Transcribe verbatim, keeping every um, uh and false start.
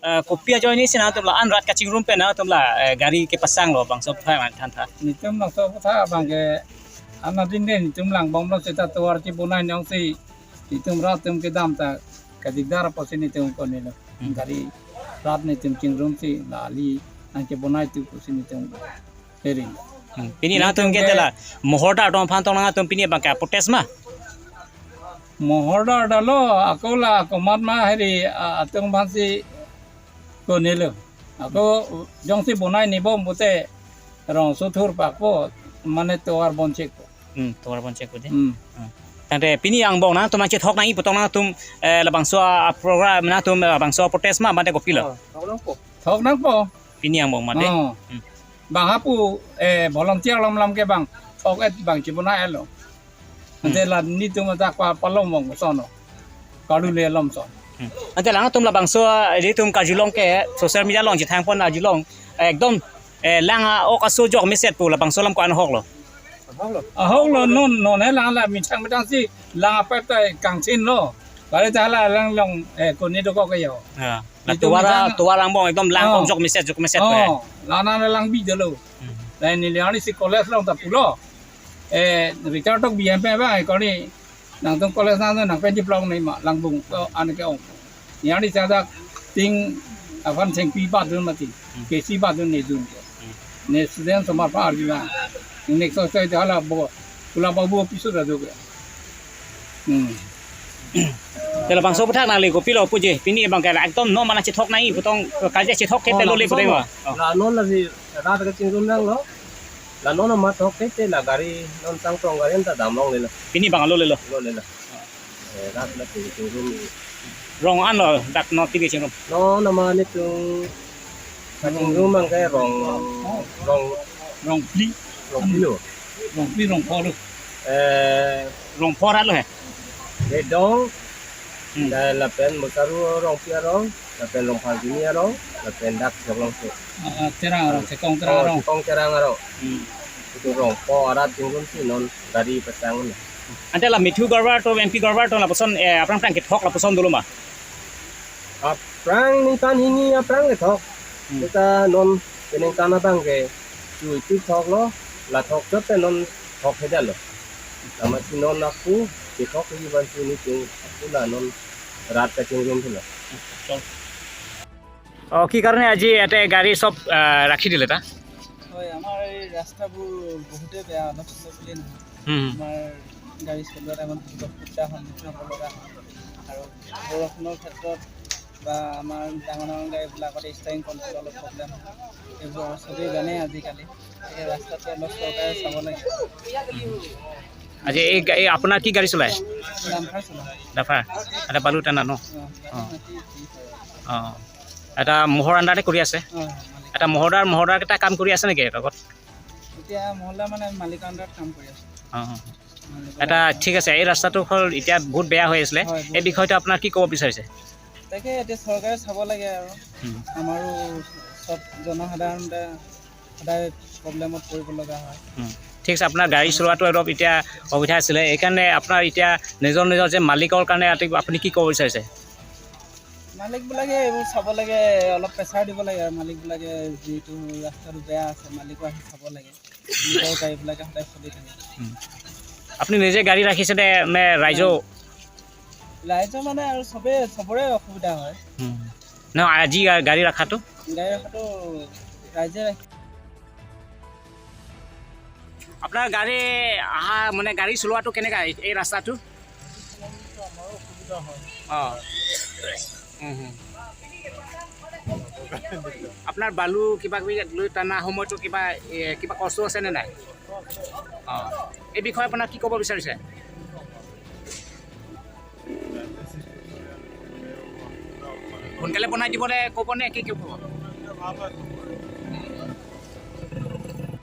Eh, kopi ajoine si nangtum la-an rat kachingrum pen nangtum la, eh, gari kepasang lo bangso aphuthak nangthan tha. Netum bangso aphuthak abang ke anadin de netum langbomlo seta tovar chebonai nangsi netum rat atum kedam ta kadikdar apotsi netum konelo. Hmm. Gari rat netum chingrumsi la ali nangchebonai tu pusi netum heri. Hmm. Pini netum nangtum ke ke tela mohordar atum aphan tong nangtum pini abang ke protest ma? Mohordar ta lo, ako la komat ma heri, a-, atum aphansi konelo. Ako jongsi bonai nebom pute rongsothur pakpo, mane tovar bonchekpo. Hmm, tovar bonchekpo de. Hmm. Hmm. Tangte pini angbong nangtum nangchethok nangji pu tong nangtum, eh, labangso aprogram nangtum, eh, labangso aprotest ma mate kopilo? Oh, thok nangpo. Thok nangpo. Pini angbong mate. Oh. Hmm. Bang hapu, eh, volunteer alam alam ke bang thok-et bang chebonai-etlo. Hmm. Ante la netum adak pa palom bang sono. Kalu le alam son. Hmm. Ante nangtum labangso, eh, netum karjulong ke social media along chethangpon arjulong, eh, ekdom, eh, lang a-ok aso jok meset pu labangso alam ko-an ahoklo? Ahoklo. Ahoklo non, non he lang la methang methang si lang apet ta kangsinlo. Kali ta la lang long, eh, koni dokok ke yo. Ya. La netum tovar, methang tovar angbong ekdom lang, oh, ok jok meset jok meset pe. Oh, la nang lang bi dolo. Hmm. La neli arnisi college along ta pulo. Eh, Richard tok B M P ba, eh, koni nangtum college nang nang pen diplom ni ma langbung to an ke-ong. Ni arnisi adak ting aphan chengpi badun mati. Hmm. Kesi badun nedun ke. Hmm. Ne student asomar aphan arjula. Next so so hala bo, pula babu office ra do ke. Hmm. Te labangso aphuthak nangli kopilo puji. Pini abang ke la ekdom non ma nangchethok nangji pu tong, karja chethok ke, oh, telo le labangso puteng lo. Oh. La non la si rat kachingrum nanglo. La non ma thok te te la gari non tangtong gari ta damlonglelo. Pini abang lo lelo. Lo lelo. Eh, rat la kachingrum. Rong an lo dak non pini chingrum? Non ma netum kachingrum abang ke rong, rong, rongphli. Rongphli lo. Rongphli rongpho lo. Eh, rongpho rat lo he. Redong. Hmm. La, lapen Musaru Rongpi arong, lapen Rongphar Bini arong, lapen dak Joglong se. Ah, ah, Terang arong, Chekong Terang, oh, arong. Chekong Terang arong. Hmm. Netum rongpho arat chingrumsi non gari pasang un. Ante la Mithu Garba atum, M P Garba atum lapuson, eh, aphrang aphrang kethok lapuson dolo ma? Aphrang ningkan hini aphrang kethok. Hmm. Seta non peningkan abang ke chui chui thoklo, la thok chot te non thok hedetlo. Amatsi non ako kethok hi bansi netum ako la non rat kachingrum thilo. Oh, কি কাৰণে আজি ইয়াতে গাড়ী চব, আহ, ৰাখি দিলে তা? হয়, আমাৰ এই ৰাস্তাবোৰ বহুতেই বেয়া, অলপ চলপ বুলিয়ে নহয়। হুম, হুম। আমাৰ গাড়ী চলোৱা টাইমত বহুত অসুবিধাৰ সন্মুখীন হ'ব লগা হয়। আৰু বৰষুণৰ ক্ষেত্ৰত বা আমাৰ ডাঙৰ ডাঙৰ গাড়ীবিলাকত ষ্টাৰিং কণ্ট্ৰল অলপ প্ৰব্লেম হয়। এইবোৰ চবেই জানে আজিকালি। গতিকে ৰাস্তাটো অলপ চৰকাৰে চাব লাগে। আজি এই গা-, এই আপোনাৰ কি গাড়ী চলায়? ডাম্পাৰ চলাওঁ। ডাম্পাৰ? এটা বালু টানা ন? অ, বালু, অ। মাটি, যি হয় আৰু। অ। এটা মহৰ আণ্ডাৰতে কৰি আছে? অ, মালিক। এটা মহৰদাৰ, মহৰদাৰ কেইটা কাম কৰি আছে নেকি লগত? এতিয়া মহল্লা মানে মালিকৰ আণ্ডাৰত কাম কৰি আছে। অ, অ। মালিকৰ এটা, আণ্ডাৰত। ঠিক আছে, এই ৰাস্তাটো হ'ল এতিয়া বহুত বেয়া হৈ আছিলে, হয়, বহুত এই বিষয়টো বেয়া। আপোনাৰ কি ক'ব বিচাৰিছে? তাকে এতিয়া চৰকাৰে চাব লাগে আৰু। উম। আমাৰো চব জনসাধাৰণতে সদায় প্ৰব্লেমত পৰিব লগা হয়। উম। ঠিক আছে, আপোনাৰ গাড়ী চলোৱাটো অলপ এতিয়া অসুবিধা আছিলে, এইকাৰণে আপোনাৰ এতিয়া নিজৰ নিজৰ যে মালিকৰ কাৰণে ইয়াতে আপুনি কি ক'ব বিচাৰিছে? মালিকবিলাকে এইবোৰ চাব লাগে, অলপ প্ৰেছাৰ দিব লাগে আৰু মালিকবিলাকে যিটো ৰাস্তাটো বেয়া আছে, মালিকো আহি চাব লাগে, নিজৰ গাড়ীবিলাকে সদায় চলি থাকে। উম। আপুনি নিজে গাড়ী ৰাখিছে নে, নে ৰাইজেও? ৰাইজৰ মানে আৰু চবেই, চবৰে অসুবিধা হয়। উম। নহয়, আজি গা-, গাড়ী ৰখাটো? গাড়ী ৰখাটো ৰাইজে ৰাখি- আপোনাৰ গাড়ী অহা, মানে, গাড়ী চলোৱাটো কেনেকা এই, এই ৰাস্তাটো? আমাৰো অসুবিধা হয়। অ। উম, হুম। আপোনাৰ বালু কিবা কিবি লৈ টানা সময়তো কিবা, এ, কিবা কষ্ট আছে নে নাই? অ। এই বিষয়ে আপোনাক কি ক'ব বিচাৰিছে? সোনকালে বনাই দিবলৈ ক'ব নে কি, কি ক'ব?